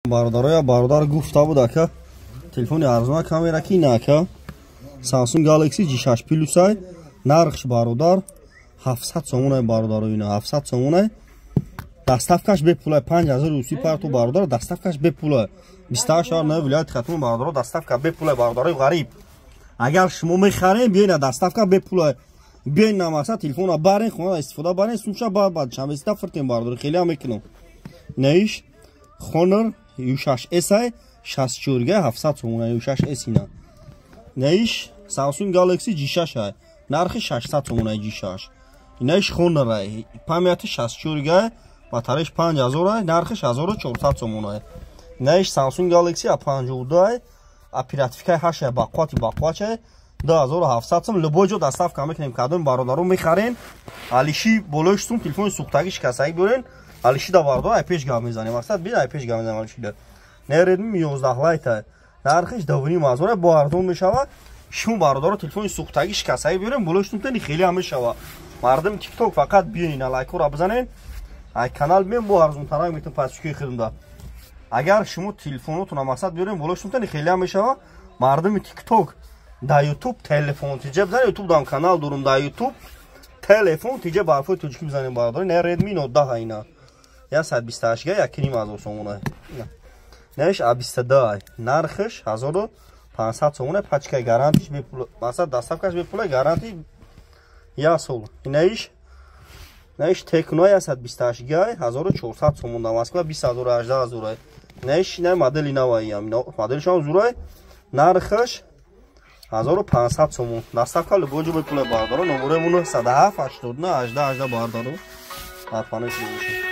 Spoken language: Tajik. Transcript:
Бародароя, бародар гуфта буд, ака, телефони арзона камера ки на, ака, Samsung Galaxy J6 Plus ай, нархш, бародар, 700 сомонай, бародаро, ина 700 сомонай, доставкаш бепулай, 5000 руси парту, бародар, доставкаш бепулай, 28 шаҳр на вилояти Хатлон, бародаро, доставка бепулай, бародарои ғариб, агар шумо мехарем, биёна, доставка бепулай, биёин, намаса телефона барен, хона истифода барен, сумша баъд шанбесита фиртем, бародаро, хеле ҳам мекунам. Наиш Honor U6s ай, 64 га, 700 сомона, U6s ина. Наиш Samsung Galaxy J6 ай, нархи 600 сомона, J6. Инаиш Honor ай, памяти 64 га, батареяш 5000 ай, нархиш 1400 сомона ай. Инаиш Samsung Galaxy A52 ай, оперативкаи 8 ай, бақуввати бақувват ай, 2700 сом, любой ҷо доставка мекунем, кадом бародаро мехарен, алиши болои сум телефони сӯхтагӣ, шикастагӣ биёрен, алишида, бародар, ай пеш гап мезанем, мақсад бин, ай пеш гап мезанем алишида. Не Redmi 11 Lite, нархиш 2500, бо арзон мешава. Шумо, бародаро, телефони сӯхтагӣ, шикастагӣ биёрем, болои сумтани хеле ҳам мешава. Мардум ТикТок фақат биён, лайкҳоро бизанен, ай канал биён, бо арзонтарак метон пасчикои хидмда. Агар шумо телефонотона мақсад биёрем, болои сумтани хеле ҳам мешава. Мардуми ТикТок, дар Ютуб телефон тиҷа бизанед, Ютуб дам канал дорум, дар Ютуб телефон тиҷа барфои тоҷикӣ бизанем, бародаро. Не Redmi Note 10 ина 128 га, 1500 сомона. Неш А22, нархиш 1500 сомона, пачкаи гарантиш бепул, масалан, доставкаш бепула, гаранти як сол. Инаиш, наиш Tecno 128 га, 1400 сомон, дар Москва 20 000, 18 000. Наиш ина модели наваиям, моделишам зурай, нархаш 1500 сомон, доставка любой ҷо бепула, бародаро. Номерои 907 89 18 18, бародаро, дар паноҳи шумо бошед.